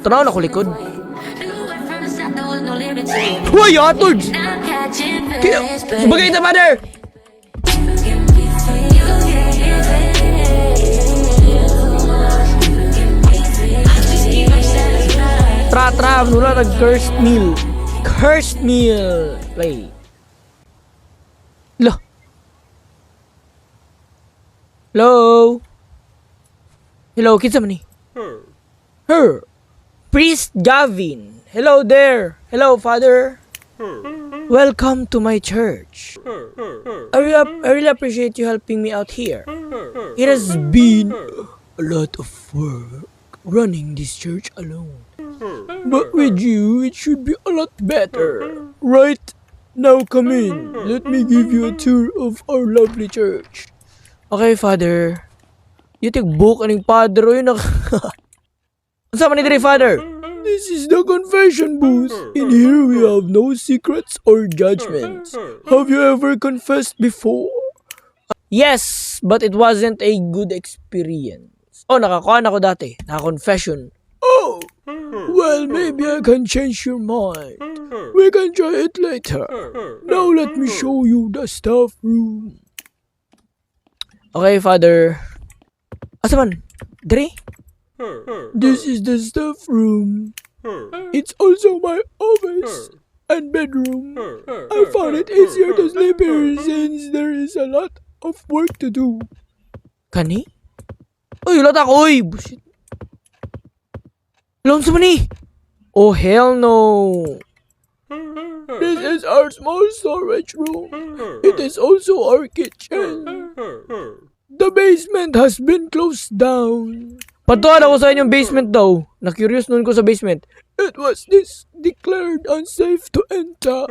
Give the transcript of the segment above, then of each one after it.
Tanaw na ko likod. Hoy, atod! Bagay ta, Father! Tra, tra, nula nag cursed meal. Cursed meal. Play. Lo. Hello? Hello, kinsa man ni? Her. Priest Gavin. Hello there. Hello, Father. Welcome to my church. I really appreciate you helping me out here. It has been a lot of work running this church alone. But with you, it should be a lot better. Right? Now come in. Let me give you a tour of our lovely church. Okay, Father. You take book aning father oy nak. Unsa man ni diri, Father? This is the confession booth. In here we have no secrets or judgments. Have you ever confessed before? Yes, but it wasn't a good experience. Oh, nakakuha na ako dati. Naka-confession. Oh, well, maybe I can change your mind. We can try it later. Now let me show you the staff room. Okay, Father. Asa man? Dre? This is the staff room. It's also my office and bedroom. I found it easier to sleep here since there is a lot of work to do. Kani? Uy, wala ta ko, uy! Bullshit. Alam sa man eh? Oh, hell no! This is our small storage room. It is also our kitchen. The basement has been closed down. Patuan ako sa inyong basement daw. Na-curious nun ko sa basement. It was this declared unsafe to enter.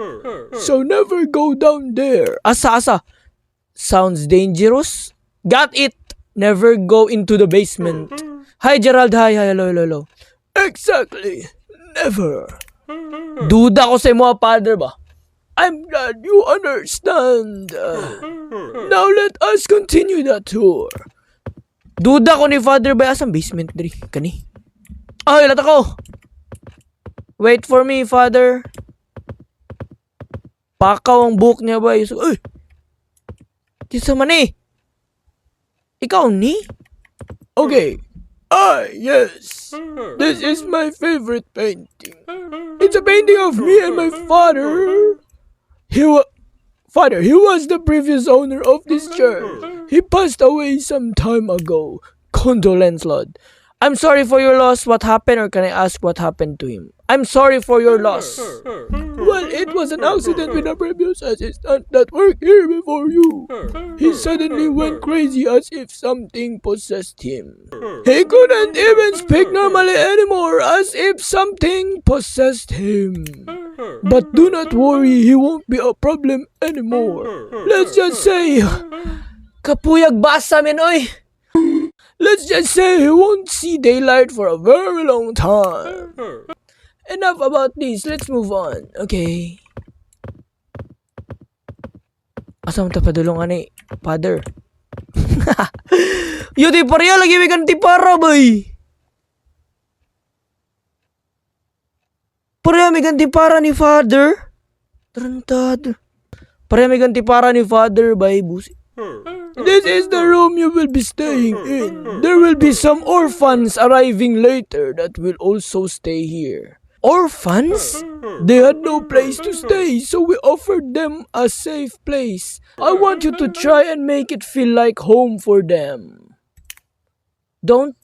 So never go down there. Asa, asa. Sounds dangerous. Got it. Never go into the basement. Hi, Gerald. Hi, hi. Hello, hello, hello. Exactly. Never. Duda ko sa imo, Father ba? I'm glad you understand. Now let us continue the tour. Duda ko ni Father ba asang basement diri? Kani? Ay, lata ko. Wait for me, Father. Pakaw ang buhok niya ba? So, uy! Kinsa man eh? Ikaw ni? Okay. Ah, yes. This is my favorite painting. It's a painting of me and my father. Father, he was the previous owner of this church. He passed away some time ago. Condolence, Lord. I'm sorry for your loss. What happened, or can I ask what happened to him? I'm sorry for your loss. Well, it was an accident with a previous assistant that worked here before you. He suddenly went crazy as if something possessed him. He couldn't even speak normally anymore, as if something possessed him. But do not worry, he won't be a problem anymore. Let's just say... Kapuyag basa men, oy! Let's just say he won't see daylight for a very long time. Enough about this. Let's move on. Okay. Asa man ta padulong ani, Father? Yo, di pareha lagi may ganti para, bay. Pareha may ganti para ni Father. Tarantado. Pareha may ganti para ni Father, bay. Busi. This is the room you will be staying in. There will be some orphans arriving later that will also stay here. Orphans? They had no place to stay, so we offered them a safe place. I want you to try and make it feel like home for them. Don't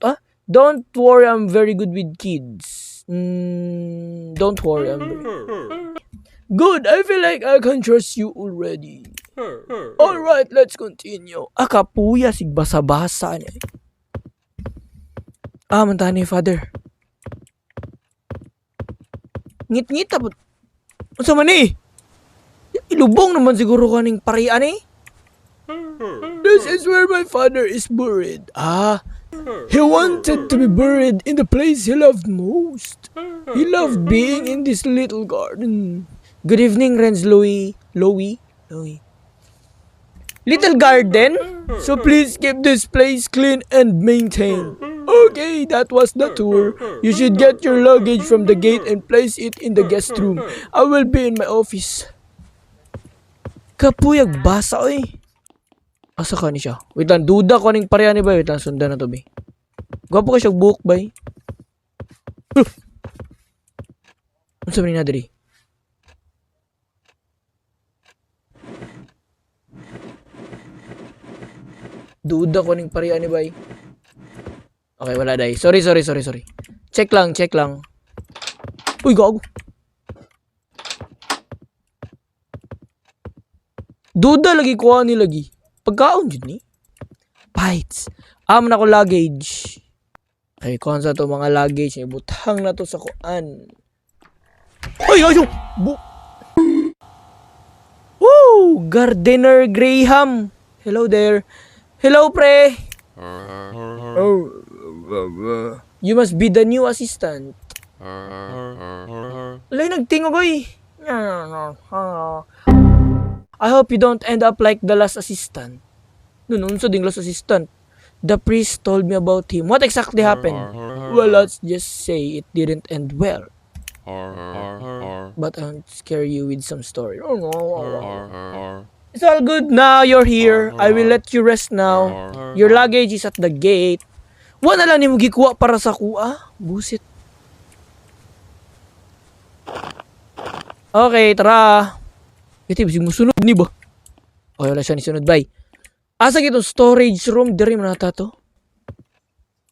worry, I'm very good with kids. Don't worry, I'm very good. I feel like I can trust you already. Alright, let's continue. Ah, kapuya, sig basa-basa niya. Ah, man ni Father. Ngit-ngit tapos. Unsa man ni? Ilubong naman siguro kaning parian eh. This is where my father is buried. Ah, he wanted to be buried in the place he loved most. He loved being in this little garden. Good evening, Renz Louie. Louie? Louie. Little garden? So please keep this place clean and maintained. Okay, that was the tour. You should get your luggage from the gate and place it in the guest room. I will be in my office. Kapuyag basa oy. Asa ka ni siya? Wait lang, duda ko aning pareha ni bay. Wait lang, sundan na to bay. Gwapo ka siya buhok bay. Huh. Unsa man ni na diri? Duda ko ning pareha ni bay. Okay, wala day. Sorry, sorry, sorry, sorry. Check lang, check lang. Uy, gago. Duda lagi kuha ni lagi. Pagkaon jud ni. Bites. Amo na ko luggage. Okay, kuhan sa to mga luggage. Ibutang na to sa kuan. Ay, ay, ay! Woo! Gardener Graham. Hello there. Hello, pre. Oh, you must be the new assistant. Alay, nagtingog oy. I hope you don't end up like the last assistant. Nun, unsa ding last assistant? The priest told me about him. What exactly happened? Well, let's just say it didn't end well. But I won't scare you with some story. It's all good now you're here. I will let you rest now. Your luggage is at the gate. Wa na lang nimo gikuha para sa kuha. Busit. Okay, tara. Ito, bisig musunod ni ba? Okay, wala siya ni sunod, bay. Asa gitong storage room? Diri man nata to.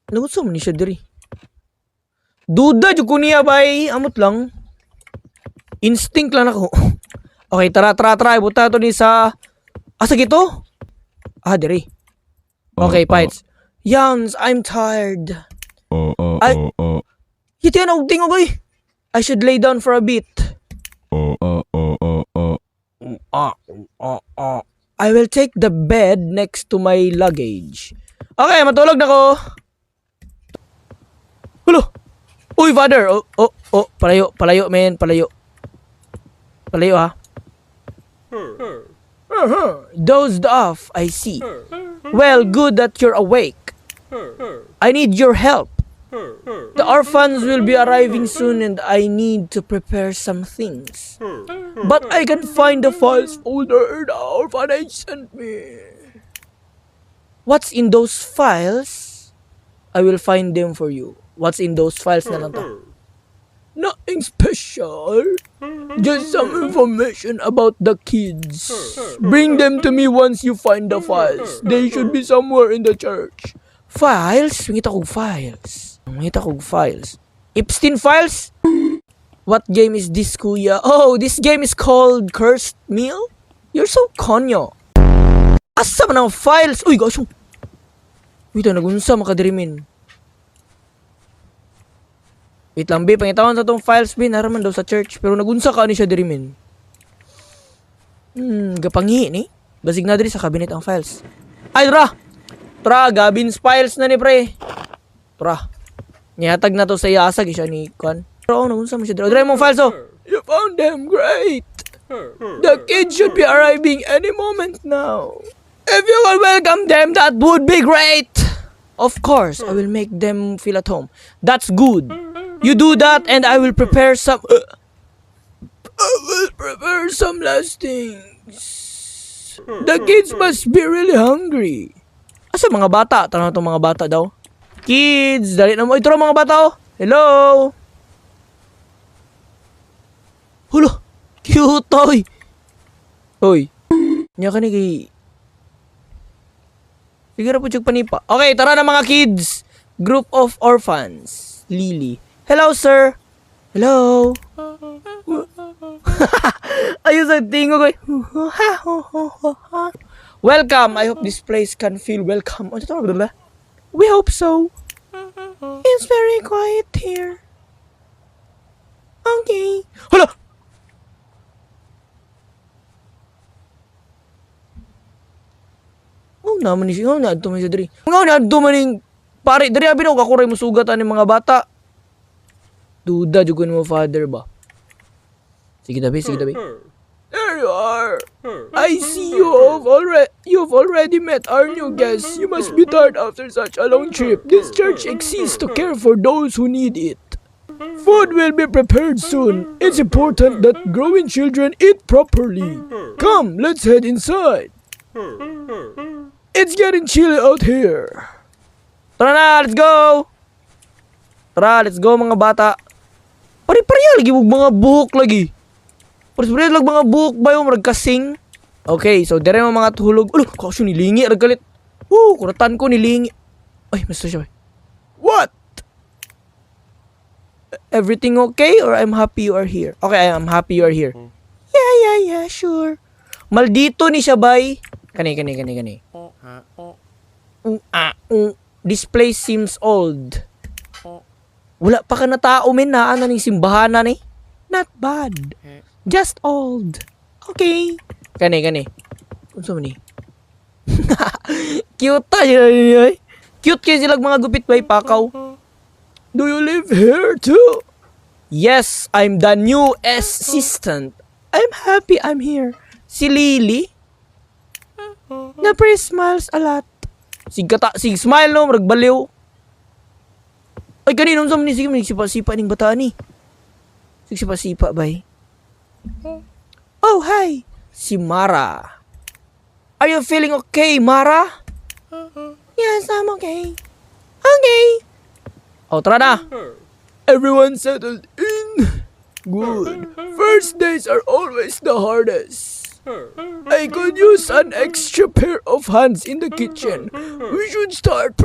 Langot sa man ni siya diri. Duda jud ko niya, bay. Amot lang. Instinct lang ako. Okay, tara, tara, tara. Ibuta to ni sa. Asa gito? Ah, diri. Okay, Pites. Yams, I'm tired. Ay. Ito yan, og tingog, oy. I should lay down for a bit. Ah, ah, ah. I will take the bed next to my luggage. Okay, matulog na ko. Hulo. Uy, father. Oh, palayo, palayo, man, palayo. Palayo, ha. Dozed off, I see. Well, good that you're awake. I need your help. The orphans will be arriving soon and I need to prepare some things. But I can find the files folder the orphanage sent me. What's in those files? I will find them for you. What's in those files na lang to? Nothing special. Just some information about the kids. Bring them to me once you find the files. They should be somewhere in the church. Files? Mangita kog files. Mangita kog files. Epstein files? What game is this, kuya? Oh, this game is called Cursed Meal? You're so konyo. Asa man ang files? Uy, gosh. Wait, nagunsa makadirimin. Wait lang, be. Pangitawan sa tong files, be. Naraman daw sa church. Pero nagunsa ka ni siya dirimin. Gapanghi ni. Basig na diri sa cabinet ang files. Ay, tara! Tara, Gavin's files na ni pre. Tara. Nihatag na to sa iya asa siya ni Kwan. Pero oh, nagunsa mo siya diri. Diri mong files oh. You found them, great. The kids should be arriving any moment now. If you will welcome them, that would be great. Of course, I will make them feel at home. That's good. You do that and I will prepare some last things. The kids must be really hungry. Asa mga bata? Tanong itong mga bata daw. Kids, dali na mo. Ito raw mga bata oh. Hello. Hulo. Cute oy. Hoy. Nya ka ni kay. Sige ra po siyang panipa. Okay, tara na mga kids. Group of orphans. Lily. Hello, sir. Hello. Ayun sa tingog ko. Welcome. I hope this place can feel welcome. Ano ito? We hope so. It's very quiet here. Okay. Hala! Oh, naman ni siya. Oh, naadto man siya diri. Nga naadto man ning pare diri abi no ako ray musugat ani mga bata. Duda jud ko nimo father ba. Sige tabi, sige tabi. There you are. I see you've already met our new guests. You must be tired after such a long trip. This church exists to care for those who need it. Food will be prepared soon. It's important that growing children eat properly. Come, let's head inside. It's getting chilly out here. Tara na, let's go! Tara, let's go, mga bata. Pare-pareha lagi og mga buhok lagi. Pare-pareha lang mga buhok ba yung murag kasing? Okay, so dire mo mga tulog. Ulo, kaso nilingi ra galit. Woo, kuratan ko nilingi. Ay, basta siya. What? Everything okay or I'm happy you are here? Okay, I'm happy you are here. Yeah, sure. Maldito ni siya, bay. Kani, kani, kani, kani. Ah, This place seems old. Wala pa ka na tao, men. Naa na ning simbahan na ni. Not bad. Just old. Okay. Kani, kani. Unsa man ni? Cute ta sila ni ay. Cute kay sila mga gupit bay pakaw. Do you live here too? Yes, I'm the new assistant. I'm happy I'm here. Si Lily? The priest smiles a lot. Sig kata, sig smile no, murag baliw. Ay, kanino unsa man ni? Sige, may sipa-sipa ning bata ni. Sig sipa-sipa bay. Oh, hi. Si Mara. Are you feeling okay, Mara? Yes, I'm okay. Okay. Oh, tara na. Everyone settled in? Good. First days are always the hardest. I could use an extra pair of hands in the kitchen. We should start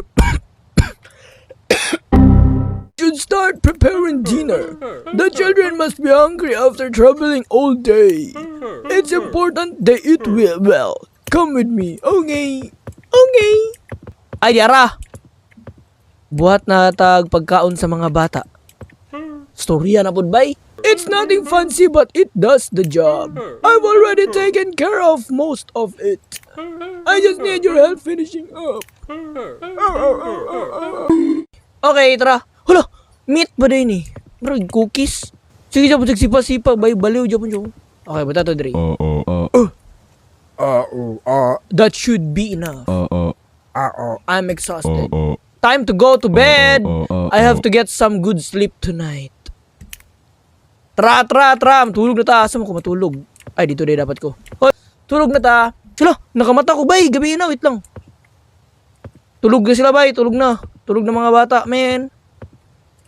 preparing dinner. The children must be hungry after traveling all day. It's important they eat well. Well. Come with me. Okay. Okay. Ay, diara. Buhat na tag pagkaon sa mga bata. Storya na pud bay. It's nothing fancy, but it does the job. I've already taken care of most of it. I just need your help finishing up. Okay, tara. Hala, meat ba din eh? Murag cookies. Sige, japon sipa-sipa bay, baliw japon siya. Okay, bata to diri. That should be enough. I'm exhausted. Time to go to bed. I have to get some good sleep tonight. Tra, tra, tra. Matulog na ta. Asa mo ko matulog? Ay, dito din dapat ko. Hoy, tulog na ta. Sila, nakamata ko, bay. Gabi na, wait lang. Tulog na sila, bay. Tulog na. Tulog na mga bata, men.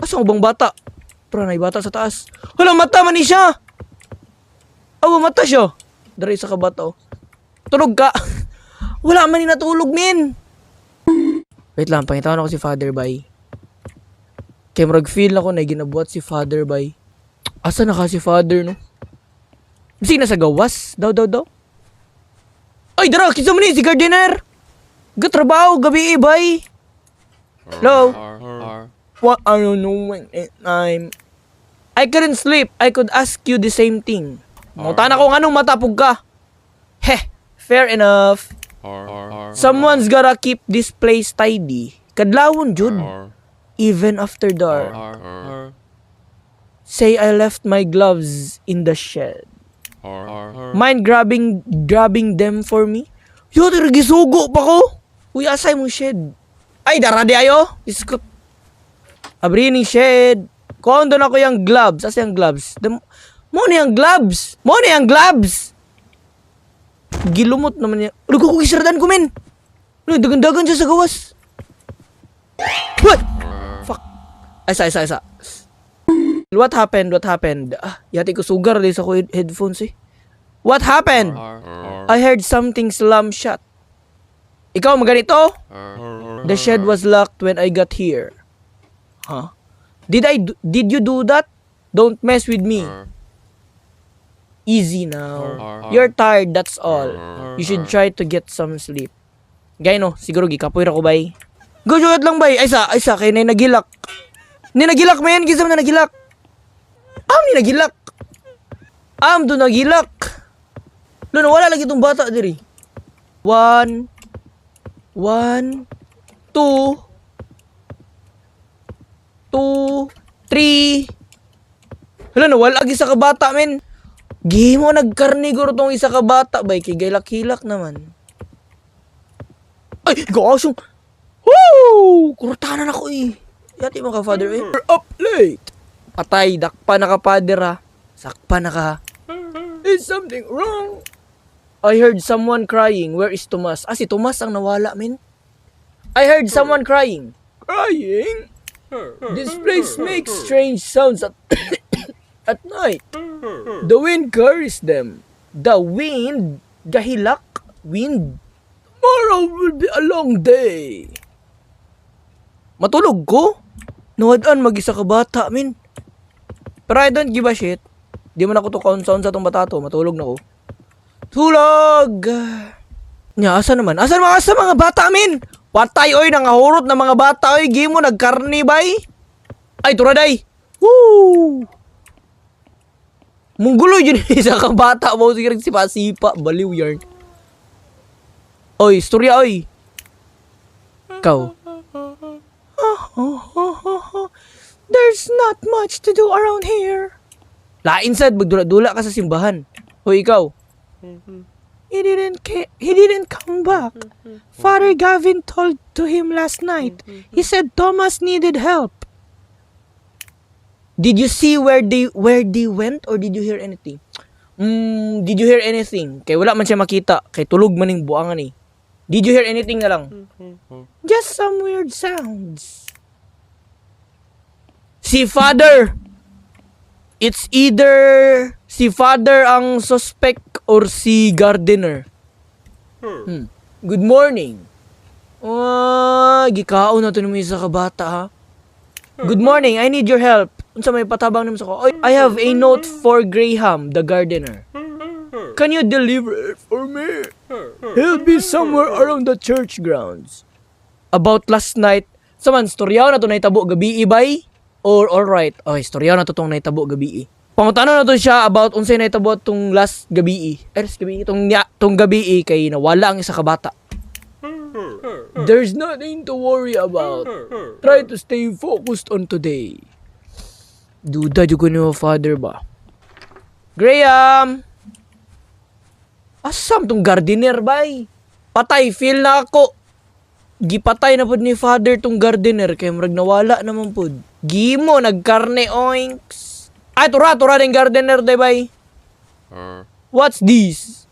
Asa ko bang bata? Tara, na bata sa taas. Hala, mata man ni siya. Awa, mata siya. Dari sa ka bata, oh. Tulog ka. Wala man ni natulog, men. Wait lang, pangitawan ako si Father, bay. Kay murag feel ako na ginabuhat si Father, bay. Asa na ka si Father, no? Sige na sa gawas. Daw, daw, daw. Ay, dara, kinsa man ni si gardener. Gatrabaho, gabi eh, bay. Hello? What are you doing? I'm... I couldn't sleep. I could ask you the same thing. Mutana ko anong matapog ka. Heh, fair enough. Someone's gotta keep this place tidy. Kadlawon, jud. Even after dark. Say I left my gloves in the shed. Mind grabbing them for me? Yo, tira gisugo pa ko. Uy, asay mo shed? Ay, dara di ayo. Iskot. Abri ni shed. Kuhaan doon ako yung gloves. Asa yung gloves? Mo ni ang gloves. Mo ni ang gloves. Gilumot naman niya. Ano ko gisaradan ko, men? Ano, dagan-dagan siya sa gawas. What? Fuck. Ay, isa, isa, isa. What happened? What happened? Ah, yati ko sugar di sa ko headphones eh. What happened? I heard something slam shut. Ikaw maganito? The shed was locked when I got here. Huh? Did you do that? Don't mess with me. Easy now. You're tired, that's all. You should try to get some sleep. Gay no, siguro gikapoy ra ko bay. Go sugat lang bay. Ay sa kay na nagilak. Ni nagilak man, kinsa man na nagilak. Am ni nagilak. Am do nagilak. Lo, wala lagi itong bata diri. One, one, two, two, three. Hala, nawala lagi sa kabata, men. Gihimo nagkarni guro tong isa ka bata bay kay gahilak-hilak naman. Ay, gasong. Woo! Kurtanan ako eh. Yati mo ka, Father, eh. We're up late. Patay, dakpa na ka, Father, ha. Sakpa na ka. Is something wrong? I heard someone crying. Where is Tomas? Ah, si Tomas ang nawala, men. I heard someone crying. Crying? This place makes strange sounds at night. The wind carries them. The wind? Gahilak? Wind? Tomorrow will be a long day. Matulog ko? Nawad-an mag-isa ka bata, min. Pero I don't give a shit. Di man ako to sound sa tong batato. Matulog na ko. Tulog! Nya, asa naman? Asa mga asa mga bata, min? Patay oy, nangahurot na mga bata oy. Gimo nagkarni bay. Ay, turaday. Woo! Munggulo yun isa ka bata mo sige sipa-sipa baliw yarn. Oy, istorya oy. Ikaw. There's not much to do around here. Lain sad magdula-dula ka sa simbahan. Hoy, ikaw. He didn't come back. Father Gavin told to him last night. He said Thomas needed help. Did you see where they went or did you hear anything? Did you hear anything? Kay wala man siya makita. Kay tulog man ning buangan eh. Did you hear anything na lang? Just some weird sounds. Si Father. It's either si Father ang suspect or si gardener. Good morning. Ah, gikaon na to ni isa ka bata ha. Good morning, I need your help. Unsa may patabang nimo sa ko? I have a note for Graham, the gardener. Can you deliver it for me? He'll be somewhere around the church grounds. About last night, sa man, storyaw na to nahitabo gabi bay? Or alright, okay, storyaw na to tong nahitabo gabi. Pangutana na to siya about unsay nahitabo tong last gabi. Eh, last gabi, tong gabi kay nawala ang isa ka bata. There's nothing to worry about. Try to stay focused on today. Duda jud ko ni Father ba? Graham! Asam tong gardener bay? Patay, feel na ako. Gipatay na pud ni Father tong gardener kay murag nawala naman pud. Gimo nagkarne oinks. Ay, tura tura din gardener day bay. What's this?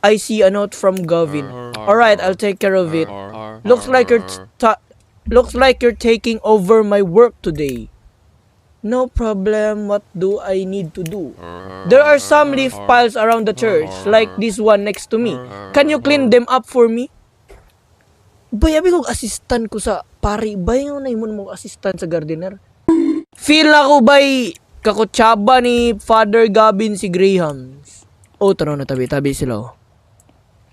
I see a note from Gavin. Alright, I'll take care of it. Looks like you're taking over my work today. No problem. What do I need to do? There are some leaf piles around the church, like this one next to me. Can you clean them up for me? Bay, abi kong assistant ko sa pari. Bay, nga na mo assistant sa gardener. Feel ako bay kakutsaba ni Father Gavin si Grahams. Oh, tanaw na tabi-tabi sila oh.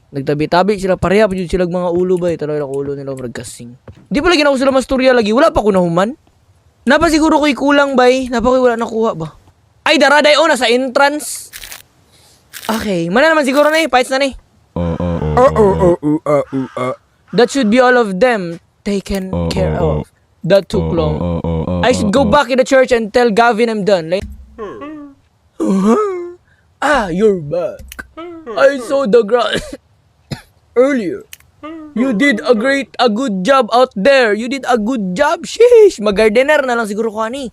Nagtabi-tabi sila, pareha pa jud sila mga ulo bay. Tanaw na ulo nila murag kasing. Di pa lagi na ako sila masturya lagi. Wala pa ko nahuman. Napa siguro ko'y kulang bay. Napa ko'y wala nakuha ba? Ay, daraday oh, nasa entrance. Okay, mana naman siguro na eh. Fights na ni. Oh. That should be all of them taken care of. That took long. I should go back in the church and tell Gavin I'm done. Like, ah, you're back. I saw the ground earlier. You did a good job out there. You did a good job. Sheesh, mag-gardener na lang siguro ko ani.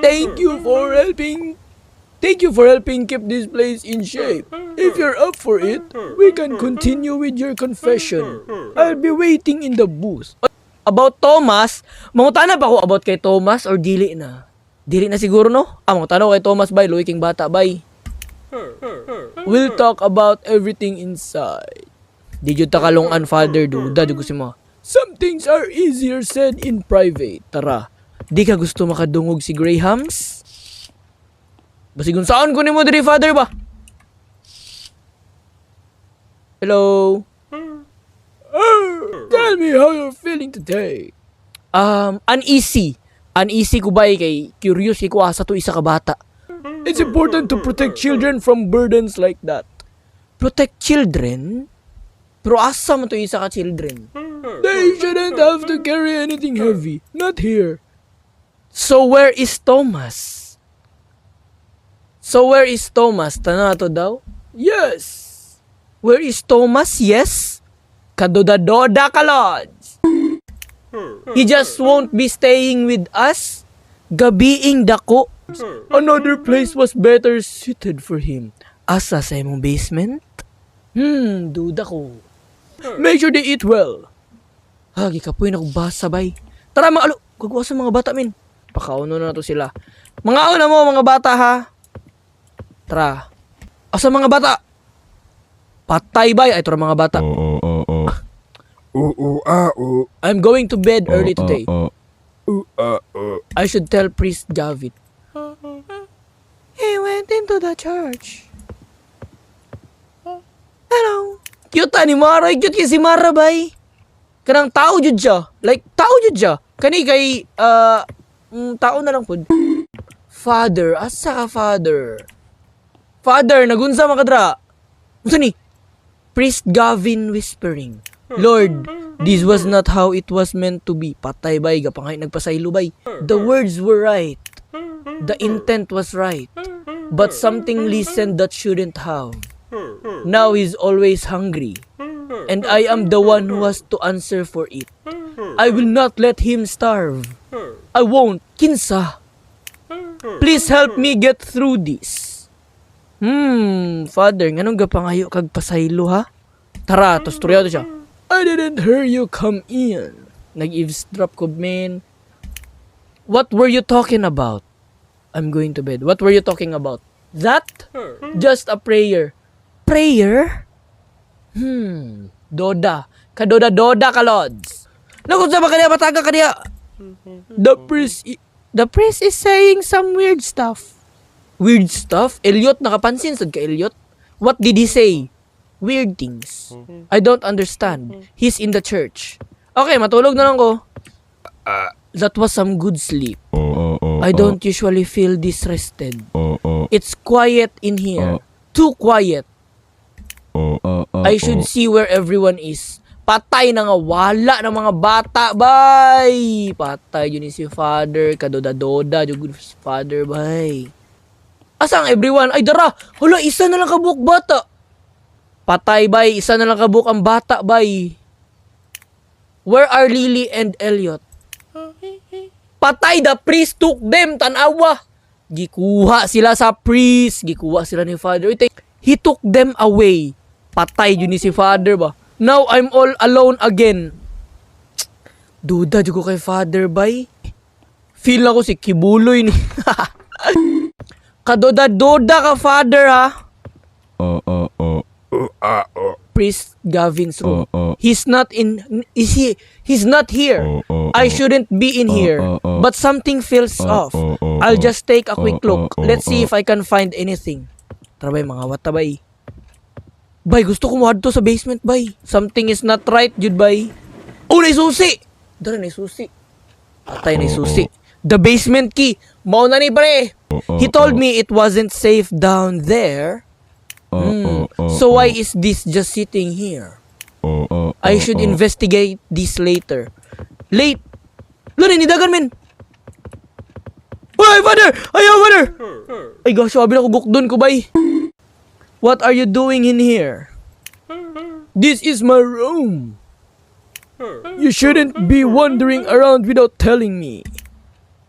Thank you for helping. Thank you for helping keep this place in shape. If you're up for it, we can continue with your confession. I'll be waiting in the booth. About Thomas, mangutana ba ko about kay Thomas or dili na? Dili na siguro, no? Ah, mangutana ko kay Thomas bay, luwi king bata bay. We'll talk about everything inside. Di jud ta kalungan, Father, duda jud ko si mo. Some things are easier said in private. Tara. Di ka gusto makadungog si Grahams? Basig saan ko nimo diri, Father ba? Hello. Tell me how you're feeling today. Uneasy. Uneasy ko ba kay curious ko asa to isa ka bata. It's important to protect children from burdens like that. Protect children? Pero asa mo to isa ka children? They shouldn't have to carry anything heavy. Not here. So where is Thomas? So where is Thomas? Tanato daw? Yes! Where is Thomas? Yes! Kadoda-doda ka, Lods! He just won't be staying with us? Gabiing dako. Another place was better suited for him. Asa, sa imong basement? Duda ko. Make sure they eat well. Ha, gikapoy na kong basa, bay. Tara, mga alo. Gagawa sa mga bata, min. Pakauno na to sila. Mga na mo, mga bata, ha? Tara. Asa mga bata? Patay, bay. Ay, tara, mga bata. I'm going to bed early today. I should tell Priest Gavin. He went into the church. Hello. Cute ni Mara. Cute kay si Mara, bay. Kanang tao jud siya. Like, tao jud siya. Kani kay, tao na lang pud. Father, asa ka, Father? Father, nagunsa man kadra? Unsa ni? Priest Gavin whispering. "Lord, this was not how it was meant to be." Patay, bay, gapangay nagpasaylo, bay. The words were right. The intent was right. But something listened that shouldn't have. Now he's always hungry. And I am the one who has to answer for it. I will not let him starve. I won't. Kinsa? Please help me get through this. Father, nganong gapangayo kag pasaylo, ha? Tara, tos turya to siya. I didn't hear you come in. Nag-eavesdrop ko, man. What were you talking about? I'm going to bed. What were you talking about? That? Just a prayer. Prayer? Doda. Kadoda-doda ka, Lods. Naku, sa ba kaniya? Pataga kaniya. The priest is saying some weird stuff. Weird stuff? Elliot, nakapansin sad ka, Elliot? What did he say? Weird things. I don't understand. He's in the church. Okay, matulog na lang ko. That was some good sleep. I don't usually feel this rested. It's quiet in here. Too quiet. I should see where everyone is. Patay na nga, wala na mga bata, bay! Patay yun si Father, kadoda-doda, yung good Father, bay. Asa ang everyone? Ay, dara! Hala, isa na lang kabuok bata. Patay, bay. Isa na lang kabuok ang bata, bay. Where are Lily and Elliot? Patay, the priest took them, tanawa. Gikuha sila sa priest. Gikuha sila ni Father. Uy, he took them away. Patay yun ni si Father ba? Now I'm all alone again. Duda jud ko kay Father, bay. Feel ako si Kibuloy ni. Kadoda-doda ka, Father, ha. Priest Gavin's room. He's not in is he he's not here. I shouldn't be in here. But something feels off. I'll just take a quick look. Let's see if I can find anything. Tara, bay, mga wata, bay. Bay, gusto ko mo sa basement, bay. Something is not right, jud, bay. Oh, nay susi. Dara, nay susi. Patay, nay susi. The basement key. Mao na ni, pre. He told me it wasn't safe down there. So why is this just sitting here? I should investigate this later. Late. Lani, nidagan, men. Uy, Father! Ayaw, Father! Ay, gosh, sabi na ko, gukdon ko, bay. What are you doing in here? This is my room. You shouldn't be wandering around without telling me.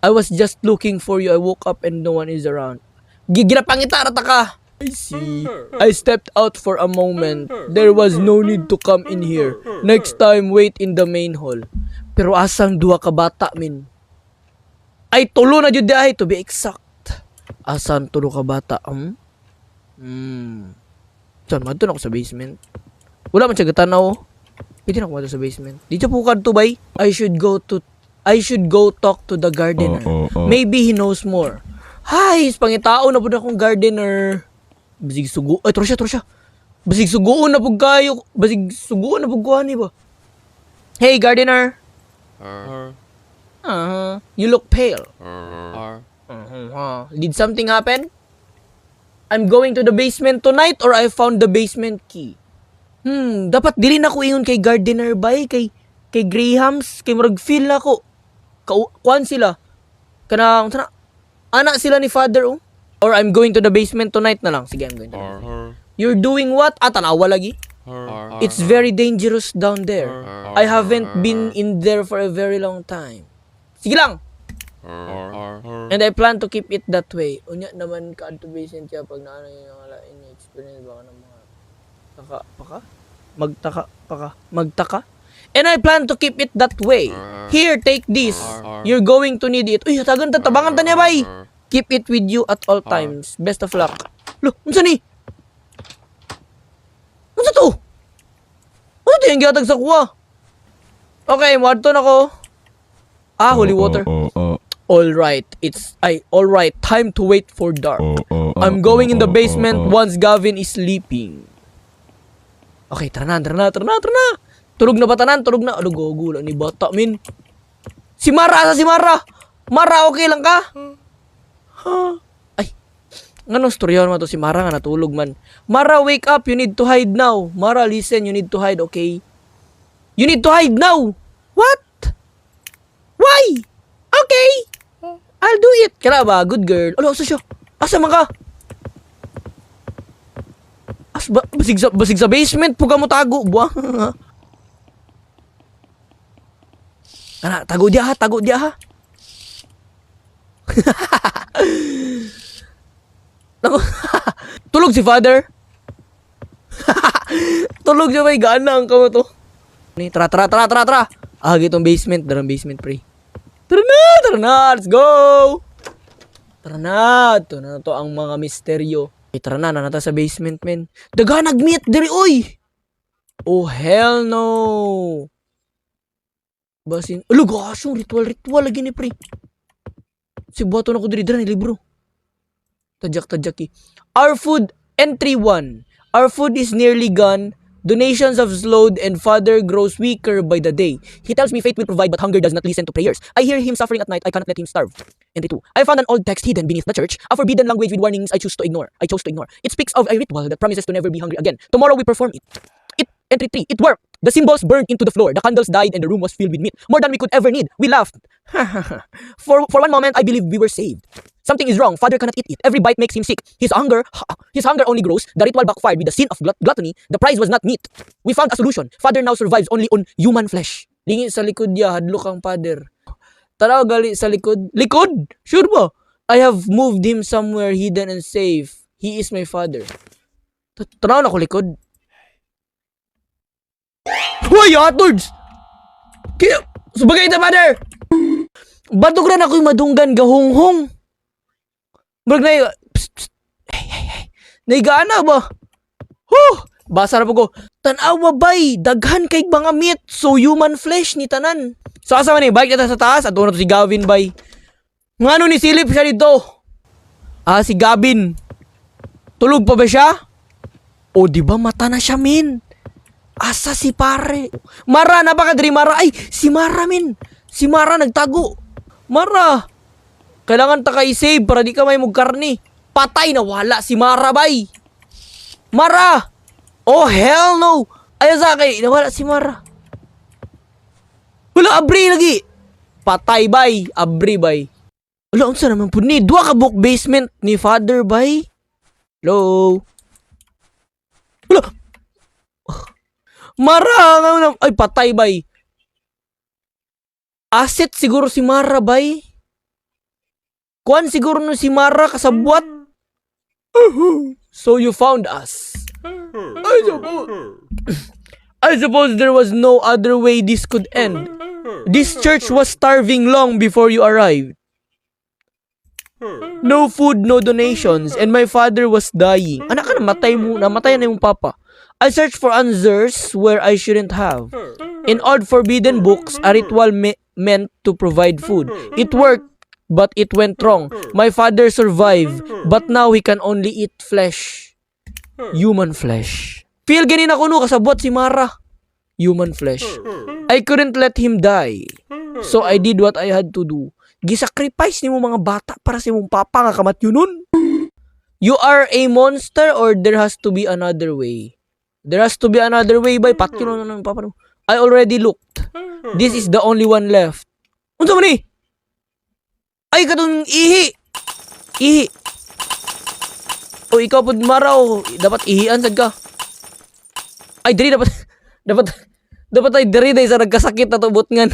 I was just looking for you. I woke up and no one is around. Ginapangita ra ta ka. I see. I stepped out for a moment. There was no need to come in here. Next time, wait in the main hall. Pero asang duha ka bata, min? Ay, tulo na jud ay, to be exact. Asan tulo ka bata? Hmm? Saan? Madto na ako sa basement. Wala man siya gatanaw. Pwede na ako madto sa basement. Di siya pukad to, bay. I should go talk to the gardener. Maybe he knows more. Hay, pangitao na pud akong gardener. Basig sugo. Ay, tro siya, tro siya. Basig sugoon na pud kayo. Basig sugoon na pud ko ani ba. Hey, gardener. You look pale. Did something happen? I'm going to the basement tonight or I found the basement key. Dapat dili na ko ingon kay gardener, bay, kay Grahams, kay murag feel na ko. Kuan sila. Kanang sana anak sila ni Father, oh. Or I'm going to the basement tonight na lang. Sige, I'm going to the basement. You're doing what? Ah, tanawa lagi. It's very dangerous down there. I haven't been in there for a very long time. Sige lang. And I plan to keep it that way. Unya naman ka to basement siya pag naano yung lain yung experience baka ng mga taka paka magtaka paka magtaka. And I plan to keep it that way. Here, take this. You're going to need it. Uy, hatagan ta, tabangan ta niya, bay. Keep it with you at all times. Best of luck. Lo, unsa ni? Unsa to? Unsa to yung gihatag sa kuha? Okay, moadto na ko. Ah, holy water. All right, it's I all right, time to wait for dark. I'm going in the basement once Gavin is sleeping. Okay, tara na, tara na, tara na, tara na. Tulog na ba tanan? Tulog na. Ano, gogo ni bata, min. Si Mara, asa si Mara? Mara, okay lang ka? Huh? Ay, ngano storyahan mo to si Mara nga natulog man. Mara, wake up. You need to hide now. Mara, listen. You need to hide, okay? You need to hide now. What? Why? Okay. I'll do it. Kaya ba? Good girl. Alo, asa siya? Asa man ka? As ba, basig sa basement po ka mo tago, buwa. Kana, tago diya ha, tago diya ha. Naku, tulog si Father. Tulog siya may gaana ang kamo to. Ni, tara, tara, tara, tara, tara. Ah, gitong basement, darang basement, pre. Tara na, let's go! Tara na, ito na to ang mga misteryo. Eh, tara na, nanata sa basement, men. Daga nag-meet diri, oy! Oh, hell no! Basin, alo, gosh, yung ritual-ritual lagi ni pre. Si buhato na ko diri, dira ni libro. Tadyak, tadyak eh. Our food, entry 1. Our food is nearly gone. Donations have slowed and Father grows weaker by the day. He tells me faith will provide, but hunger does not listen to prayers. I hear him suffering at night. I cannot let him starve. Entry 2. I found an old text hidden beneath the church, a forbidden language with warnings I choose to ignore. I chose to ignore. It speaks of a ritual that promises to never be hungry again. Tomorrow we perform it. It entry 3. It worked. The symbols burned into the floor. The candles died and the room was filled with meat. More than we could ever need. We laughed. For one moment, I believed we were saved. Something is wrong. Father cannot eat it. Every bite makes him sick. His hunger only grows. The ritual backfired with the sin of gluttony. The prize was not meat. We found a solution. Father now survives only on human flesh. Lingi sa likod ya, hadlok ang father. Taraw gali sa likod. Likod? Sure ba? I have moved him somewhere hidden and safe. He is my father. Tanaw na ko likod. Hoy, Atords! Kaya, subagay ta, father! Badog na ako'y madunggan gahunghong. Murag na, psst, psst. Hey, hey, hey. Naigaana ba? Huh! Basa na po ko. Tanawa bay, daghan kay mga meat, so human flesh ni tanan. So asa man ni, bike na ta sa taas, ato na to si Gavin bay. Ngano ni silip siya dito? Ah, si Gavin. Tulog pa ba siya? O di ba mata na siya, min? Asa si pare? Mara, napaka diri Mara. Ay, si Mara, min. Si Mara nagtago. Mara. Kailangan ta ka i-save para di ka may karni. Patay na wala si Mara bay. Mara! Oh, hell no! Ayaw sa akin, nawala si Mara. Wala, abri lagi. Patay bay, abri bay. Wala, unsa naman po ni? Duha ka book basement ni Father bay. Hello? Wala. Mara, nga ay patay bay. Asset siguro si Mara bay. Kuan siguro no si Mara kasabwat. So you found us. I suppose there was no other way this could end. This church was starving long before you arrived. No food, no donations, and my father was dying. Anak ka, namatay mo, namatay na yung papa. I searched for answers where I shouldn't have. In odd forbidden books, a ritual meant to provide food. It worked, but it went wrong. My father survived, but now he can only eat flesh. Human flesh. Feel ganin ako no, kasabot si Mara. Human flesh. I couldn't let him die. So I did what I had to do. Gisacrifice nimo mga bata para sa imong papa nga kamatyo nun. You are a monster or there has to be another way. There has to be another way bay patyo na ng papa no. I already looked. This is the only one left. Unsa man ni? Ay, katong ihi. Ihi. O, ikaw pud, Mara, oh. Dapat ihian sad ka. Ay, diri dapat dapat dapat ay diri dai sa nagkasakit na tubot ngan.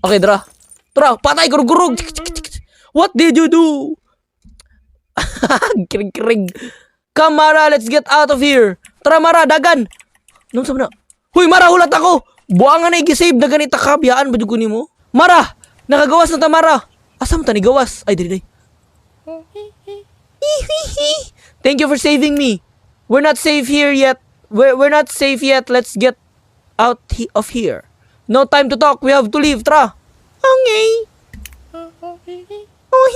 Okay, dra. Tara, patay kurug-kurug. What did you do? Krig krig. Come, Mara, let's get out of here. Tara, Mara, dagan. Nung sa na? Huy, Mara, hulat ako. Buangan na i-save na ganita ka. Biyaan ba jud ko nimo? Mara, nakagawas na ta, Mara. Asa mo ta ni gawas? Ay, diri dai. Thank you for saving me. We're not safe here yet. We're not safe yet. Let's get out of here. No time to talk. We have to leave. Tara. Okay. Oh,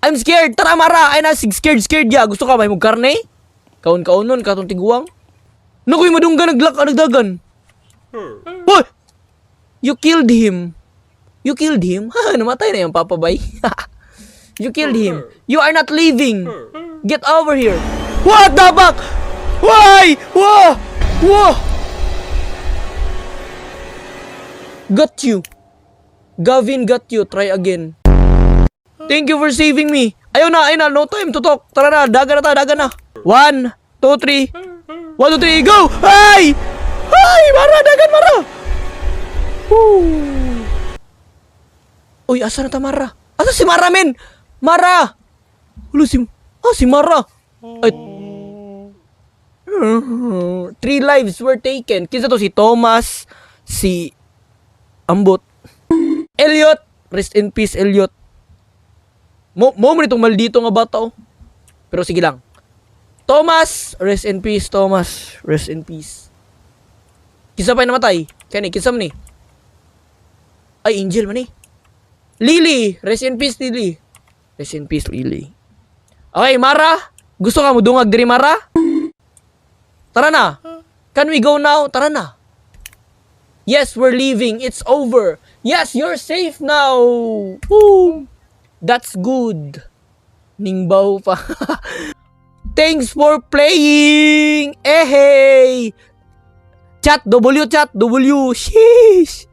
I'm scared. Tara, Mara. Ay na, scared, scared ya. Gusto ka may mong karne? Kaon-kaon nun, katong tiguang. Nakuy, madunggan, naglak, nagdagan. Hoy! You killed him. You killed him? Ha, namatay na yung papa bay. You killed him. You are not leaving. Get over here. What the fuck? Why? Whoa! Whoa! Got you. Gavin got you. Try again. Thank you for saving me. Ayaw na, ayaw na. No time to talk. Tara na, daga na ta, daga na. One, two, three. One, two, three, go! Ay! Ay! Mara, dagan, Mara! Woo! Uy, asa na ta, Mara? Asa si Mara, men? Mara! Ulo si... Ah, si Mara! Ay. Three lives were taken. Kinsa to si Thomas, si Ambot. Elliot! Rest in peace, Elliot. Mo mo nitong maldito nga bata, oh. Pero sige lang. Thomas! Rest in peace, Thomas. Rest in peace. Kinsa pa yung namatay? Kani, kinsa man ni? Ay, Angel man ni. Lily! Rest in peace, Lily. Rest in peace, Lily. Okay, Mara. Gusto ka mo dungag diri, Mara? Tara na. Can we go now? Tara na. Yes, we're leaving. It's over. Yes, you're safe now. Woo. That's good. Ningbaw pa. Thanks for playing. Eh hey. Chat W, chat W. Sheesh.